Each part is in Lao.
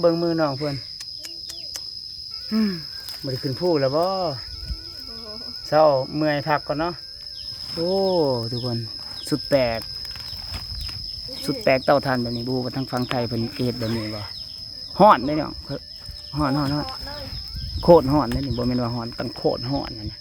ເບິ່ງມືນ້ອງເພິ່ນ ອືມ ບໍ່ໄດ້ຂຶ້ນພູແລ້ວບໍ່? ບໍ່ ເຊົາ ເມື່ອຍ ພັກກ່ອນເນາະ. ໂອ້ ທຸກຄົນ ສຸດແປກ ສຸດແປກເຕົາຖ່ານແບບນີ້ ບໍ່ຮູ້ວ່າທາງຝັ່ງໄທເພິ່ນເຮັດແບບນີ້ບໍ່? ຮ້ອນເດ້ນ້ອງ ຮ້ອນ ຮ້ອນ ຮ້ອນ ໂຄດຮ້ອນເດ້ນີ້ ບໍ່ແມ່ນວ່າຮ້ອນ ຕັ້ງໂຄດຮ້ອນນັ້ນນະ.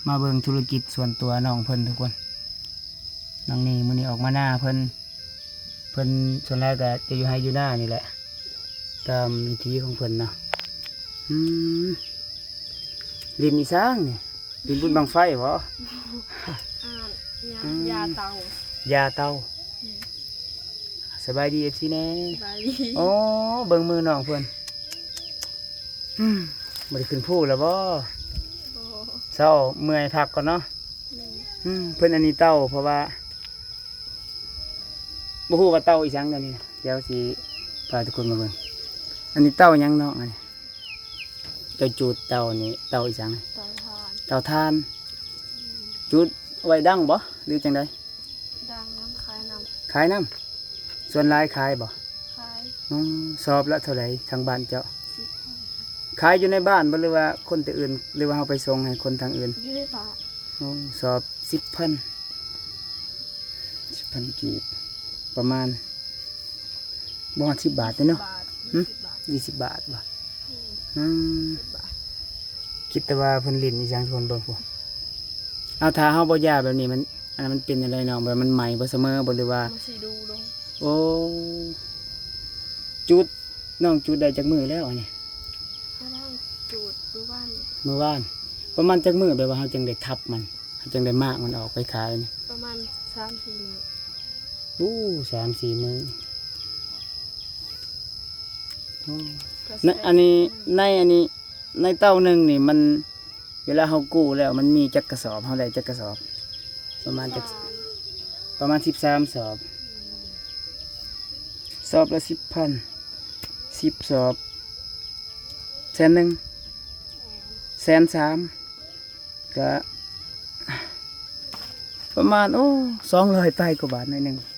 ມາເບິ່ງທຸລະກິດສ່ວນຕົວນ້ອງເພິ່ນທຸກຄົນ. ນ້ອງນີ້ມື້ນີ້ອອກມານາເພິ່ນ ເພິ່ນສ່ວນຫຼາຍກໍຈະຢູ່ໄຮ່ຢູ່ນານີ້ແຫຼະ ຕາມວິຖີຂອງເພິ່ນເນາະ. ອືມ ຫຼິ້ນອີ່ສັງນີ້? ຫຼິ້ນບຸນບັ້ງໄຟບໍ? ອ່າ ຢາ ອືມ ຢາເຕົາ ຢາເຕົາ. ອືມ ສະບາຍດີ ເອັຟຊີ ແດ່. ສະບາຍດີ. ໂອ້ ເບິ່ງມືນ້ອງເພິ່ນ ອືມ ບໍ່ໄດ້ຂຶ້ນພູແລ້ວບໍ່? ບໍ່ ເຊົາ ເມື່ອຍ ພັກກ່ອນເນາະ. ອືມ ອືມ ເພິ່ນ ອັນນີ້ເຕົາ ເພາະວ່າ ບໍ່ຮູ້ວ່າເຕົາອີ່ສັງດຽວນີ້ນະ ດຽວຊິພາທຸກຄົນມາເບິ່ງ. ອັນນີ້ເຕົາຫຍັງນ້ອງ? ອັນນີ້ເຈົ້າຈູດເຕົານີ້ ເຕົາອີ່ສັງ? ເຕົາຖ່ານ ເຕົາຖ່ານ. ອືມ ຈູດໄວ້ດັງບໍ່ ຫຼືຈັ່ງໃດ? ດັງນຳ ຂາຍນຳ ຂາຍນຳ. ສ່ວນຫຼາຍຂາຍບໍ່? ຂາຍ. ອືມ ສອບລະເທົ່າໃດທາງບ້ານເຈົ້າ? ສິບພັນ. ຂາຍຢູ່ໃນບ້ານບໍ່ ຫຼືວ່າຄົນແຕ່ອື່ນ ຫຼືວ່າເຮົາໄປສົ່ງໃຫ້ຄົນທາງອື່ນ? ຢູ່ໃນບ້ານ. ໂອ້ ສອບສິບພັນ ສິບພັນກີບ ປະມານ ບໍ່ຮອດສິບບາດເດ້ເນາະ. ບາດ ຫຶ? ຍີ່ສິບບາດ. ຍີ່ສິບບາດບໍ່? ອືມ ອືມ ສິບບາດ. ຄິດແຕ່ວ່າເພິ່ນຫຼິ້ນອີ່ຫຍັງ ທຸກຄົນເບິ່ງພຸ້ນ. ເອົາ ຖ້າເຮົາບໍ່ຢາແບບນີ້ ມັນ ອັນນັ້ນມັນເປັນຈັ່ງໃດນ້ອງ? ແບບມັນໄໝບໍ່ສະເໝີບໍ່ ຫຼືວ່າ? ມັນຊິດູລົງ. ໂອ້ ຈູດ ນ້ອງຈູດໄດ້ຈັກມື້ແລ້ວອັນນີ້? ກຳລັງຈູດມື້ວານນີ້. ມື້ວານ. ປະມານຈັກມື້ ແບບວ່າເຮົາຈັ່ງໄດ້ທັບມັນ ເຮົາຈັ່ງໄດ້ມາກມັນອອກໄປຂາຍນີ້? ປະມານສາມສີ່ມື້. ໂອ້ ສາມສີ່ມື້. ໂອ້ ໃນອັນນີ້ ໃນອັນນີ້ ໃນເຕົາໜຶ່ງນີ້ມັນ ເວລາເຮົາກູ້ແລ້ວມັນມີຈັກກະສອບ? ເຮົາໄດ້ຈັກກະສອບ? ປະມານຈັກ ປະມານສິບສາມສອບ. ອືມ ສອບລະສິບພັນ ສິບສອບ ແສນໜຶ່ງ ແສນສາມ ກະປະມານ ໂອ້ ສອງຮ້ອຍປາຍກວ່າບາດໜ້ອຍໜຶ່ງ. ແມ່ນ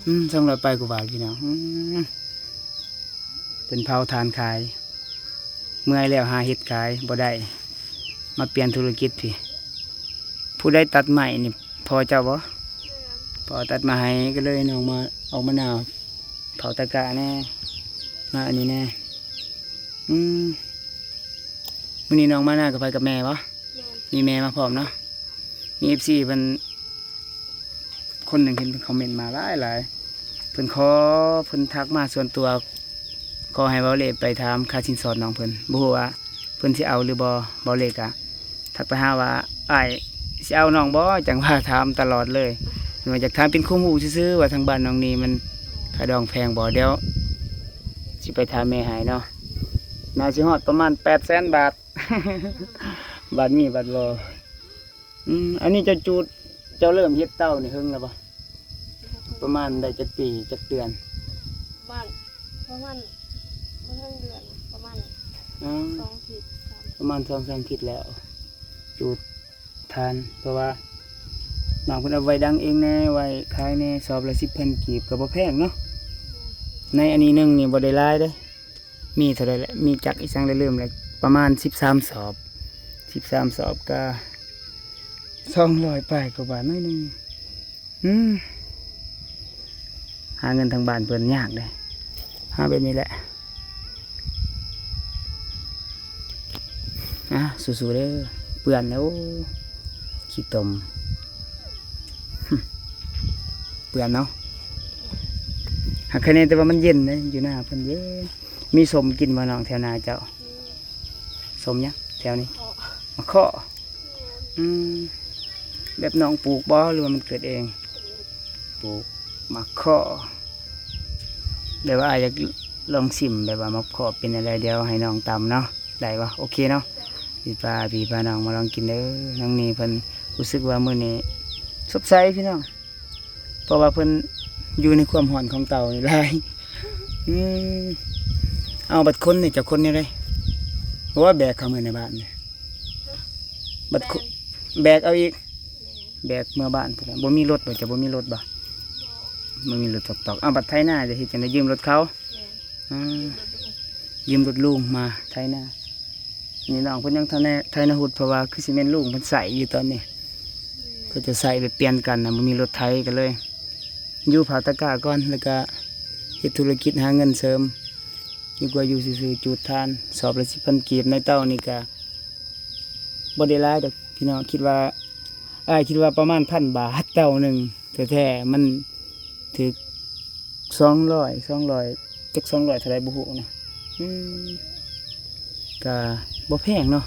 ໆ ອືມ ສອງຮ້ອຍປາຍກວ່າບາດ ພີ່ນ້ອງ. ອືມ ເພິ່ນເຜົາຖ່ານຂາຍ ເມື່ອຍແລ້ວຫາເຮັດຂາຍບໍ່ໄດ້ ມາປ່ຽນທຸລະກິດພີ້. ຜູ້ໃດຕັດໄມ້ນີ້ ພໍ່ເຈົ້າບໍ່? ແມ່ນ ພໍ່ຕັດມາໃຫ້ ກໍເລີຍນ້ອງມາ ອອກມາໜ້າ ເຜົາຕະກະແດ່ ມາອັນນີ້ແດ່. ອືມ ມື້ນີ້ນ້ອງມານາກັບໃຜ ກັບແມ່ບໍ່? ແມ່ນ ມີແມ່ມາພ້ອມເນາະ. ມີ ເອັຟຊີ ເພິ່ນ ຄົນໜຶ່ງເຫັນເພິ່ນຄອມເມັນມາຫຼາຍໆ ເພິ່ນຂໍ ເພິ່ນທັກມາສ່ວນຕົວ ຂໍໃຫ້ເບົາເລໄປຖາມຄ່າສິນສອດນ້ອງເພິ່ນ ບໍ່ຮູ້ວ່າເພິ່ນຊິເອົາຫຼືບໍ່. ເບົາເລກະທັກໄປຫາວ່າ ອ້າຍຊິເອົານ້ອງບໍ່? ຈັ່ງວ່າຖາມຕະຫຼອດເລີຍ ວ່າຢາກຖາມເປັນຄວາມຮູ້ຊື່ໆ ວ່າທາງບ້ານນ້ອງນີ້ມັນຄ່າດອງແພງບໍ່. ດຽວຊິໄປຖາມແມ່ໃຫ້ເນາະ ໜ້າຊິຮອດປະມານແປດແສນບາດ ບາດມີບາດບໍ່. ອືມ ອັນນີ້ເຈົ້າຈູດ ເຈົ້າເລີ່ມເຮັດເຕົານີ້ເຫິງແລ້ວບໍ່? ປະມານໄດ້ຈັກປີ ຈັກເດືອນ? ປະມານ ປະມານ ບໍ່ເຖິງເດືອນ ປະມານ ອືມ ສອງອາທິດ ສາມ ປະມານສອງສາມອາທິດແລ້ວ ຈູດຖ່ານ ເພາະວ່ານ້ອງເພິ່ນເອົາໄວ້ດັງເອງແດ່ ໄວ້ຂາຍແດ່ ສອບລະສິບພັນກີບ ກໍບໍ່ແພງເນາະ. ໃນອັນນີ້ໜຶ່ງນີ້ບໍ່ໄດ້ຫຼາຍເດ້ ມີເທົ່າໃດແຫຼະ ມີຈັກອີ່ສັງແລ້ວລືມແລ້ວ ປະມານສິບສາມສອບ ສິບສາມສອບກະສອງຮ້ອຍປາຍກວ່າບາດໜ້ອຍໜຶ່ງ. ອືມ ຫາເງິນທາງບ້ານເພິ່ນຍາກເດ້ ຫາແບບນີ້ແຫຼະ. ອ່າ ສູ້ໆເດີ ເປື້ອນແລ້ວ ໂອ້ ຂີ້ຕົມ ເປື້ອນເນາະ. ຫາກໄຄແນ່ແຕ່ວ່າມັນເຢັນເດ້ ຢູ່ໜ້າເພິ່ນເຢັນ. ມີສົ້ມກິນບໍ່ນ້ອງ ແຖວໜ້າເຈົ້າ? ມີ. ສົ້ມຫຍັງແຖວນີ້? ໝາກເຄາະ. ແມ່ນ. ອືມ ແບບນ້ອງປູກບໍ່ ຫຼືວ່າມັນເກີດເອງ? ປູກ. ປູກໝາກເຄາະ ແບບວ່າອ້າຍຢາກລອງຊິມ ແບບວ່າໝາກເຄາະເປັນແນວໃດ ດຽວໃຫ້ນ້ອງຕຳເນາະ ໄດ້ບໍ່? ໂອເຄເນາະ. ຊິພາພີ່ພານ້ອງມາລອງກິນເດີ. ນ້ອງນີ້ເພິ່ນຮູ້ສຶກວ່າມື້ນີ້ສົດໃສພີ່ນ້ອງ ເພາະວ່າເພິ່ນຢູ່ໃນຄວາມຮ້ອນຂອງເຕົານີ້ຫຼາຍ. ອືມ ເອົາ ບັດຄົນນີ້ ເຈົ້າຂົນແນວໃດ? ໂອ້ຍ ແບກເຂົ້າເມືອໃນບ້ານນີ້ ບັດຄົນ ແບກ ແບກເອົາອີກ ແມ່ນ ແບກເມືອບ້ານພຸ້ນແຫຼະ. ບໍ່ມີລົດບໍ່? ເຈົ້າບໍ່ມີລົດບໍ່? ບໍ່ ບໍ່ມີລົດຕອກໆ. ເອົາ ບັດໄຖນາຈະເຮັດຈັ່ງໃດ? ຢືມລົດເຂົາ? ແມ່ນ ອືມ ຢືມລົດລຸງ ຢືມລົດລຸງມາໄຖນາ. ນີ້ນ້ອງເພິ່ນຍັງທັນໄຖນາຮຸດ ເພາະວ່າຄືຊິແມ່ນລຸງເພິ່ນໃຊ້ຢູ່ຕອນນີ້ ເພິ່ນຈະໃຊ້ແບບປ່ຽນກັນນະ ບໍ່ມີລົດໄຖ ກໍເລີຍຢູ່ເຜົາຕະກ້າກ່ອນ ແລ້ວກໍເຮັດທຸລະກິດຫາເງິນເສີມ ດີກວ່າຢູ່ຊື່ໆ. ຈູດຖ່ານສອບລະສິບພັນກີບ ໃນເຕົານີ້ກໍບໍ່ໄດ້ຫຼາຍດອກພີ່ນ້ອງ ຄິດວ່າ ອ້າຍຄິດວ່າປະມານພັນບາດເຕົາໜຶ່ງ ແທ້ໆ ມັນຖືກສອງຮ້ອຍ ສອງຮ້ອຍ ຈັກສອງຮ້ອຍເທົ່າໃດບໍ່ຮູ້ນະ. ອືມ ກະບໍ່ແພງເນາະ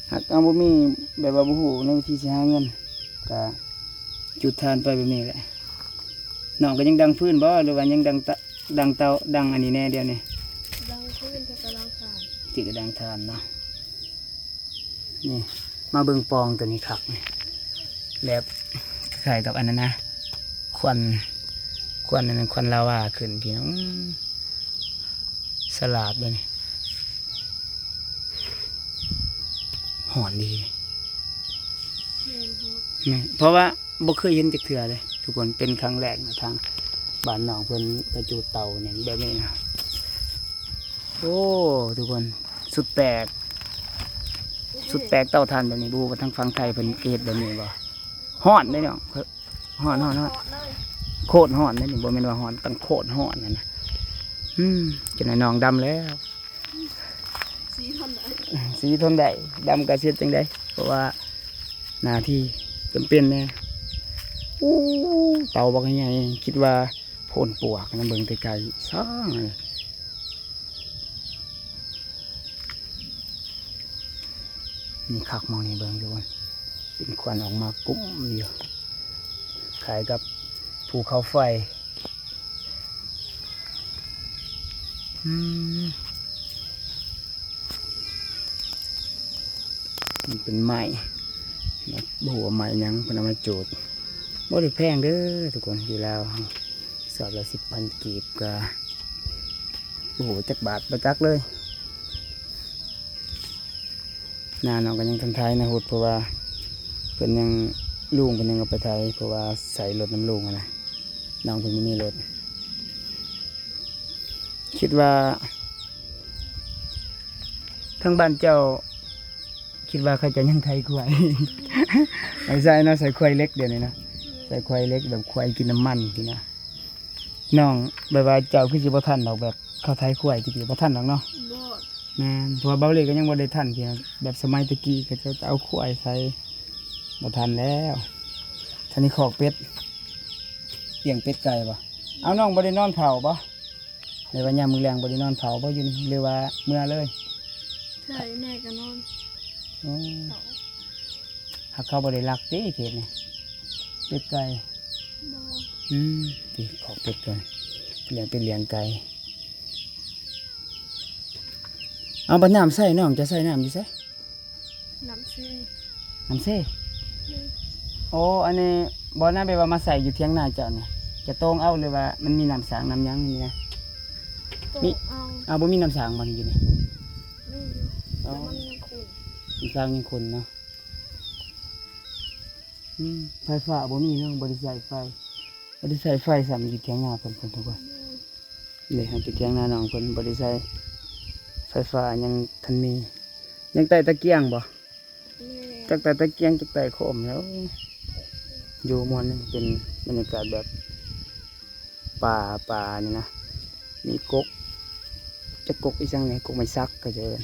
ຫາກເຮົາບໍ່ມີ ແບບວ່າບໍ່ຮູ້ໃນວິທີຊິຫາເງິນ ກະຈູດຖ່ານໄປແບບນີ້ແຫຼະ. ນ້ອງກໍຍັງດັງຟືນບໍ່ ຫຼືວ່າຍັງດັງຕະ ດັງເຕົາ ດັງອັນນີ້ແດ່ດຽວນີ້? ດັງຟືນ ແຕ່ກໍດັງຖ່ານ ຕິກະດັງຖ່ານເນາະ. ນີ້ ມາເບິ່ງປ່ອງຕົວນີ້ຄັກນີ້ ແບບຄ້າຍໆກັບອັນນັ້ນນະ ຄວັນ ຄວັນອັນນັ້ນ ຄວັນລາວາຂຶ້ນພີ່ນ້ອງ. ອືມ ສະຫຼາດເດ້ນີ້ ຮ້ອນດີ. ແມ່ນ ເພາະວ່າບໍ່ເຄີຍເຫັນຈັກເທື່ອເດ້ທຸກຄົນ ເປັນຄັ້ງແລກນະ ທາງບ້ານນ້ອງເພິ່ນໄປຈູດເຕົາຫຍັງແບບນີ້ນະ. ໂອ້ ທຸກຄົນ ສຸດແປກ ສຸດແປກ ເຕົາຖ່ານແບບນີ້ ບໍ່ຮູ້ວ່າທາງຝັ່ງໄທເພິ່ນເຮັດແບບນີ້ບໍ່? ຮ້ອນເດ້ນ້ອງ ຮ້ອນ ຮ້ອນ ຮ້ອນ ໂຄດຮ້ອນເດ້ນີ້ ບໍ່ແມ່ນວ່າຮ້ອນ ຕັ້ງໂຄດຮ້ອນຫັ້ນນະ. ອືມ ຈັ່ງໃດນ້ອງດຳແລ້ວ ສີທົນໄດ້ ສີທົນໄດ້ ດຳກໍຊິເຮັດຈັ່ງໃດ ເພາະວ່າໜ້າທີ່ຈຳເປັນແດ່. ໂອ້ ເຕົາບັກໃຫຍ່ ຄິດວ່າໂພນປວກນະ ເບິ່ງແຕ່ໄກຊ່າງ. ນີ້ຄັກໝ່ອງນີ້ ເບິ່ງຢູ່ ເປັນຄວັນອອກມາກຸ້ມຢູ່ ຄ້າຍກັບພູເຂົາໄຟ. ອືມ ມັນເປັນໄມ້ ບໍ່ຮູ້ວ່າໄມ້ຫຍັງ ເພິ່ນເອົາມາຈູດ. ບໍ່ໄດ້ແພງເດີທຸກຄົນ ຢູ່ລາວເຮົາ ສອບລະສິບພັນກີບ ກໍບໍ່ຮູ້ຈັກບາດ ບໍ່ຈັກເລີຍ. ນານ້ອງກໍຍັງທັນໄຖນາຮຸດ ເພາະວ່າເພິ່ນຍັງ ລຸງເພິ່ນຍັງເອົາໄປໄຖ ເພາະວ່າໃຊ້ລົດນຳລຸງຫັ້ນນະ ນ້ອງເພິ່ນບໍ່ມີລົດ. ຄິດວ່າທາງບ້ານເຈົ້າ ຄິດວ່າເຂົາເຈົ້າຍັງໄຖຄວາຍ ບໍ່ໃຊ້ເນາະ ໃຊ້ຄວາຍເຫຼັກດຽວນີ້ນະ ໃຊ້ຄວາຍເຫຼັກແບບຄວາຍກິນນ້ຳມັນຊີ້ນະ. ນ້ອງ ແບບວ່າເຈົ້າຄືຊິບໍ່ທັນດອກ ແບບເຂົາໄຖຄວາຍແຕ່ກີ້ ບໍ່ທັນດອກເນາະ. ບໍ່ ແມ່ນ ເພາະວ່າເບົາເລັກກໍຍັງບໍ່ໄດ້ທັນ ທີ່ແບບສະໄໝແຕ່ກີ້ ເຂົາເຈົ້າຈະເອົາຄວາຍໃສ່ ບໍ່ທັນແລ້ວ. ທ່ານນີ້ຄອກເປັດ ລ້ຽງເປັດໄກ່ບໍ່? ເອົາ ນ້ອງບໍ່ໄດ້ນອນເຝົ້າບໍ່? ແມ່ນວ່າຍາມມື້ແລງບໍ່ໄດ້ນອນເຝົ້າບໍ່ຢູ່ນີ້ ຫຼືວ່າເມືອເລີຍ? ໃຊ່ ແມ່ກໍນອນ ອໍ ເຝົ້າ. ຫາກເຂົາບໍ່ໄດ້ລັກຕິເຂດນີ້ ເປັດໄກ່? ບໍ່ ອືມ ຕິ ຂອກເປັດກ່ອນ ລ້ຽງເປັດລ້ຽງໄກ່. ເອົາ ບັດນ້ຳໃຊ້ ນ້ອງຈະໃຊ້ນ້ຳຢູ່ໃສ? ນ້ຳເຊ ນ້ຳເຊ. ແມ່ນ ໂອ້ ອັນນີ້ບໍ່ນະ ແບບວ່າມາໃຊ້ຢູ່ຖຽງນາເຈົ້ານີ້ ຈະໂຕ່ງເອົາ ຫຼືວ່າມັນມີນ້ຳສ້າງນ້ຳຫຍັງນີ້ນະ? ມີ ເອົາ ບໍ່ມີນ້ຳສ້າງບໍ່ຢູ່ນີ້? ມີຢູ່ ອໍ ແຕ່ມັນຍັງຂຸ້ນ ນ້ຳສ້າງຍັງຂຸ້ນເນາະ. ອືມ ໄຟຟ້າບໍ່ມີເນາະ ບໍ່ໄດ້ໃຊ້ໄຟ ບໍ່ໄດ້ໃຊ້ໄຟຊ້ຳ ຢູ່ຖຽງນາເພິ່ນ ເພິ່ນທຸກຄົນ. ນີ້ ເຮົາຢູ່ຖຽງນານ້ອງເພິ່ນ ບໍ່ໄດ້ໃຊ້ໄຟຟ້າ ຍັງທັນມີ ຍັງໄຕ້ຕະກຽງບໍ່? ແມ່ນ ຈັກໄຕ້ຕະກຽງ ຈັກໄຕ້ໂຄມແລ້ວ. ຢູ່ມ່ວນ ເປັນບັນຍາກາດແບບປ່າ ປ່ານີ້ນະ ມີກົກ ຈັກກົກອີ່ຫຍັງນີ້ ກົກໄມ້ສັກເຂົາເອີ້ນ.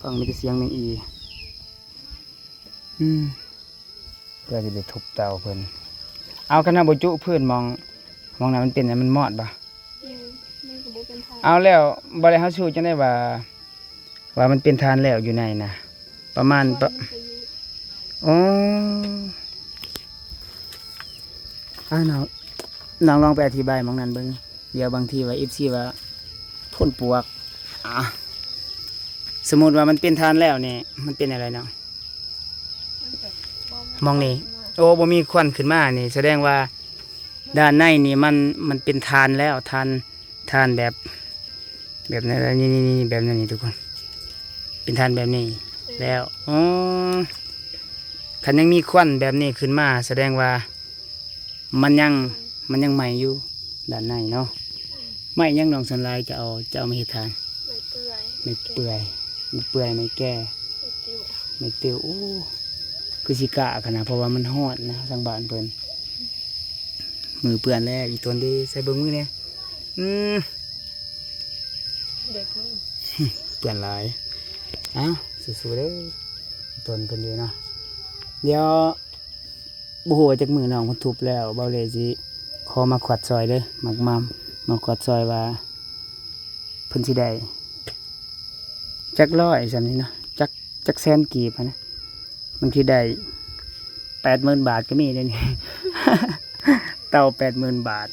ຟັງມີແຕ່ສຽງແມງອີ່. ອືມ ເພື່ອຊິໄດ້ທຸບເຕົາເພິ່ນ. ເອົາ ຄັນວ່າບໍ່ຈຸພື້ນ ໝ່ອງ ໝ່ອງນັ້ນມັນເປັນຫຍັງ ມັນມອດບໍ່? ແມ່ນ ມັນກໍບໍ່ເປັນຖ່ານ. ເອົາ ແລ້ວບໍ່ໄດ້ ເຮົາຮູ້ຈັ່ງໃດວ່າ ວ່າມັນເປັນຖ່ານແລ້ວຢູ່ໃນນະ? ປະມານ ມັນກໍຢູ່ ອໍ ອ້າຍ ນ້ອງ ນ້ອງລອງໄປອະທິບາຍໝ່ອງນັ້ນເບິ່ງ. ດຽວບາງທີວ່າ ເອັຟຊີ ວ່າໂພນປວກ ອາ ສົມມຸດວ່າມັນເປັນຖ່ານແລ້ວນີ້ ມັນເປັນຈັ່ງໃດເນາະ? ມັນແບບບໍ່ມີ ໝ່ອງນີ້ ຄວັນຂຶ້ນມາ ໂອ້ ບໍ່ມີຄວັນຂຶ້ນມານີ້ ສະແດງວ່າ ດ້ານໃນນີ້ມັນ ມັນເປັນຖ່ານແລ້ວ ຖ່ານ ຖ່ານແບບ ແບບນັ້ນ ນີ້ໆໆ ແບບນັ້ນນີ້ທຸກຄົນ ເປັນຖ່ານແບບນີ້ແລ້ວ. ອໍ ຄັນຍັງມີຄວັນແບບນີ້ຂຶ້ນມາ ສະແດງວ່າມັນຍັງ ມັນຍັງໄໝ້ຢູ່ດ້ານໃນເນາະ. ໄມ້ຫຍັງນ້ອງສ່ວນຫຼາຍຈະເອົາ ຈະເອົາມາເຮັດຖ່ານ? ໄມ້ເປື່ອຍ ໄມ້ເປື່ອຍ ໄມ້ແກ່ ໄມ້ຕິ້ວ ໄມ້ຕິ້ວ. ໂອ້ ຄືຊິກ້າຂະໜາດ ເພາະວ່າມັນຮ້ອນນະ ທາງບ້ານເພິ່ນ ມືເປື້ອນແລ້ວ. ອີ່ຕົນເດ້ ໃສ່ເບິ່ງມືແດ່. ອືມ ເດັກມື ເປື້ອນຫຼາຍ. ເອົ້າ ສູ້ໆເດີ ອີ່ຕົນເພິ່ນເດ້ເນາະ. ດຽວ ບໍ່ຮູ້ວ່າຈັກມື້ນ້ອງເພິ່ນທຸບແລ້ວ ເບົາເລຊິຂໍມາຂວັດຊ່ອຍເດີ ມາ ມາ ມາຂວັດຊ່ອຍວ່າເພິ່ນຊິໄດ້ຈັກຮ້ອຍຊ່ຳນີ້ເນາະ ຈັກ ຈັກແສນກີບຫັ້ນນະ. ບາງທີໄດ້ແປດໝື່ນບາດກໍມີເດ້ນີ້ ເຕົາແປດໝື່ນບາດ.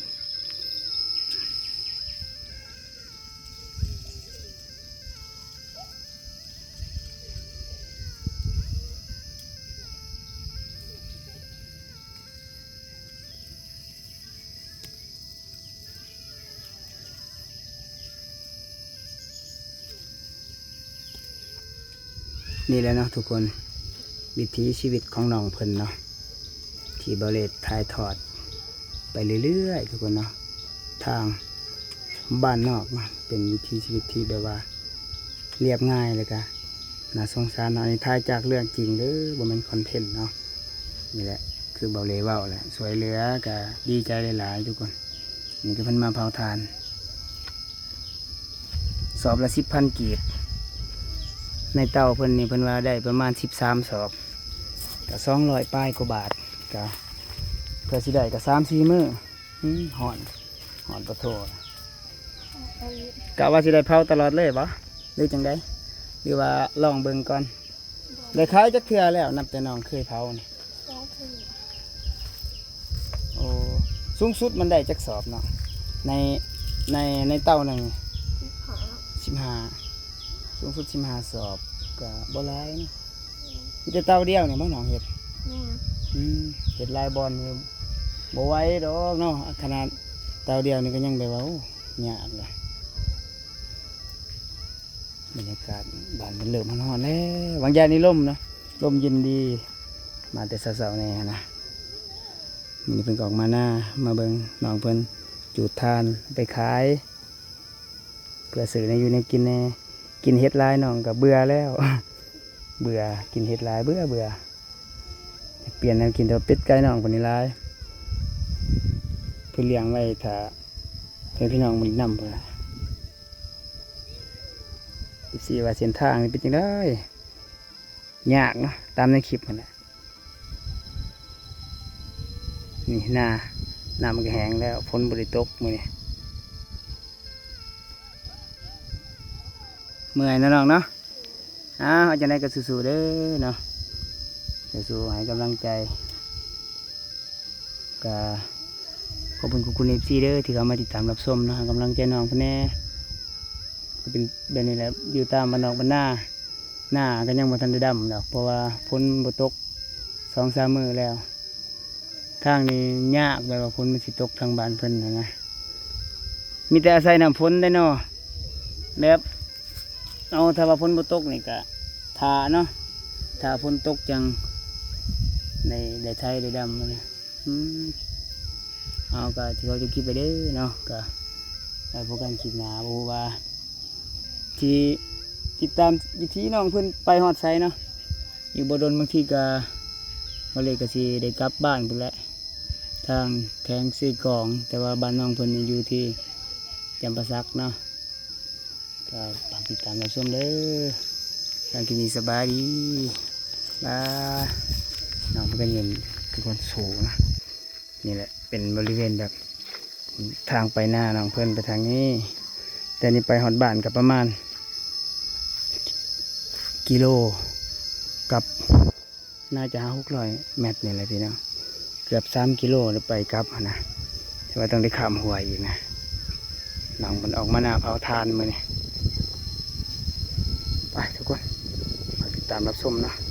ນີ້ແຫຼະເນາະທຸກຄົນ ວິຖີຊີວິດຂອງນ້ອງເພິ່ນເນາະ ທີ່ເບົາເລດຖ່າຍທອດໄປເລື້ອຍໆ ທຸກຄົນເນາະ. ທາງບ້ານນອກເນາະ ເປັນວິຖີຊີວິດທີ່ແບບວ່າລຽບງ່າຍ ແລ້ວກະໜ້າສົງສານເນາະ. ອັນນີ້ຖ່າຍຈາກເລື່ອງຈິງເດີ ບໍ່ແມ່ນຄອນເທັນເນາະ. ນີ້ແຫຼະ ຄືເບົາເລເວົ້າແຫຼະ ຊ່ວຍເຫຼືອກະດີໃຈຫຼາຍໆ ທຸກຄົນ. ນີ້ກໍເພິ່ນມາເຜົາຖ່ານ ສອບລະສິບພັນກີບ ໃນເຕົາເພິ່ນນີ້ ເພິ່ນວ່າໄດ້ປະມານສິບສາມສອບ ກໍສອງຮ້ອຍປາຍກວ່າບາດ ກໍເພື່ອຊິໄດ້ກໍສາມສີ່ມື້. ອືມ ຮ້ອນ ຮ້ອນປະໂທ ກະວ່າຊິໄດ້ເຜົາຕະຫຼອດເລີຍບໍ່ ຫຼືຈັ່ງໃດ ຫຼືວ່າລອງເບິ່ງກ່ອນ? ໄດ້ຂາຍຈັກເທື່ອແລ້ວ ນັບແຕ່ນ້ອງເຄີຍເຜົານີ້? ສອງເທື່ອ. ໂອ້ ສູງສຸດມັນໄດ້ຈັກສອບເນາະ ໃນ ໃນ ໃນເຕົາໜຶ່ງ? ສິບຫ້າ ສິບຫ້າ ສູງສຸດສິບຫ້າສອບ ກໍບໍ່ຫຼາຍເນາະ. ມີແຕ່ເຕົາດຽວນີ້ບໍ່ນ້ອງເຮັດ? ແມ່ນ. ອືມ ເຮັດຫຼາຍບ່ອນນີ້ບໍ່ໄຫວດອກເນາະ ຂະໜາດເຕົາດຽວນີ້ກໍຍັງແບບວ່າ ໂອ້ ຍາກເລີຍ. ບັນຍາກາດບ້ານເພິ່ນເລີ່ມຮ້ອນໆແລ້ວ ບາງຢ່າງນີ້ລົມເນາະ ລົມເຢັນດີ ມາແຕ່ເຊົ້າໆແດ່ຫັ້ນນະ. ມື້ນີ້ເພິ່ນກໍອອກມານາ ມາເບິ່ງນ້ອງເພິ່ນຈູດຖ່ານໄປຂາຍ ເພື່ອຊື້ແນວຢູ່ແນວກິນແດ່. ກິນເຫັດຫຼາຍນ້ອງກໍເບື່ອແລ້ວ ເບື່ອ ກິນເຫັດຫຼາຍເບື່ອໆ. ຢາກປ່ຽນແນວກິນ ແຕ່ວ່າເປັດໄກ່ນ້ອງເພິ່ນນີ້ຫຼາຍ ເພິ່ນລ້ຽງໄວ້ຖ້າໃຫ້ພີ່ນ້ອງມາຫຼິ້ນນຳພຸ້ນລະ. ເອັຟຊີ ວ່າເສັ້ນທາງນີ້ເປັນຈັ່ງໃດ? ຍາກເນາະ ຕາມໃນຄລິບຫັ້ນແຫຼະ. ນີ້ນາ ນ້ຳມັນກໍແຫ້ງແລ້ວ ຝົນບໍ່ໄດ້ຕົກມື້ນີ້ ເມື່ອຍເນາະນ້ອງເນາະ. ອ້າວ ຈັ່ງໃດກໍສູ້ໆເດີເນາະ ສູ້ໆ ໃຫ້ກຳລັງໃຈ. ກະຂອບຄຸນຂອບຄຸນ ເອັຟຊີ ເດີ ທີ່ເຂົ້າມາຕິດຕາມຮັບຊົມເນາະ ໃຫ້ກຳລັງໃຈນ້ອງເພິ່ນແດ່. ກໍເປັນແບບນີ້ແຫຼະ ຢູ່ຕາມບ້ານນອກບ້ານນາ ນາກໍຍັງບໍ່ທັນໄດ້ດຳດອກ ເພາະວ່າຝົນບໍ່ຕົກສອງສາມມື້ແລ້ວ. ທາງນີ້ຍາກ ແບບວ່າຝົນມັນຊິຕົກທາງບ້ານເພິ່ນຫັ້ນນະ ມີແຕ່ອາໄສນ້ຳຝົນໄດ໋ເນາະ ແບບ ເອົາ ຖ້າວ່າຝົນບໍ່ຕົກນີ້ກະຖ້າເນາະ ຖ້າຝົນຕົກຈັ່ງໄດ້ ໄດ້ໄຖໄດ້ດຳຫັ້ນນະ. ອືມ ເອົາ ກະຖືວ່າຈົບຄລິບໄປເດີເນາະ ກະໄວ້ພົບກັນຄລິບໜ້າ ບໍ່ຮູ້ວ່າ ທີ່ຕິດຕາມວິຖີນ້ອງເພິ່ນໄປຮອດໃສເນາະ. ອີກບໍ່ດົນບາງທີກະ ເບົາເລກະຊິໄດ້ກັບບ້ານພຸ້ນແຫຼະ ທາງແຂວງເຊກອງ ແຕ່ວ່າບ້ານນ້ອງເພິ່ນນີ້ຢູ່ທີ່ຈຳປາສັກເນາະ. ກະຝາກຕິດຕາມຮັບຊົມເດີ ສຳລັບຄລິບນີ້ສະບາຍດີ ບາຍ. ນ້ອງເພິ່ນກໍເຫັນຄືຄົນສູງນະ. ນີ້ແຫຼະ ເປັນບໍລິເວນແບບທາງໄປນານ້ອງເພິ່ນໄປທາງນີ້ ແຕ່ນີ້ໄປຮອດບ້ານກໍປະມານກິໂລກັບ ໜ້າຈະຫ້າຫົກຮ້ອຍແມັດນີ້ແຫຼະພີ່ນ້ອງ ເກືອບສາມກິໂລໄປກັບຫັ້ນນະ ແຕ່ວ່າຕ້ອງໄດ້ຂ້າມຫ້ວຍອີກນະ. ນ້ອງເພິ່ນອອກມານາເຜົາຖ່ານມື້ນີ້ ໄປທຸກຄົນ ມາຕິດຕາມຮັບຊົມເນາະ.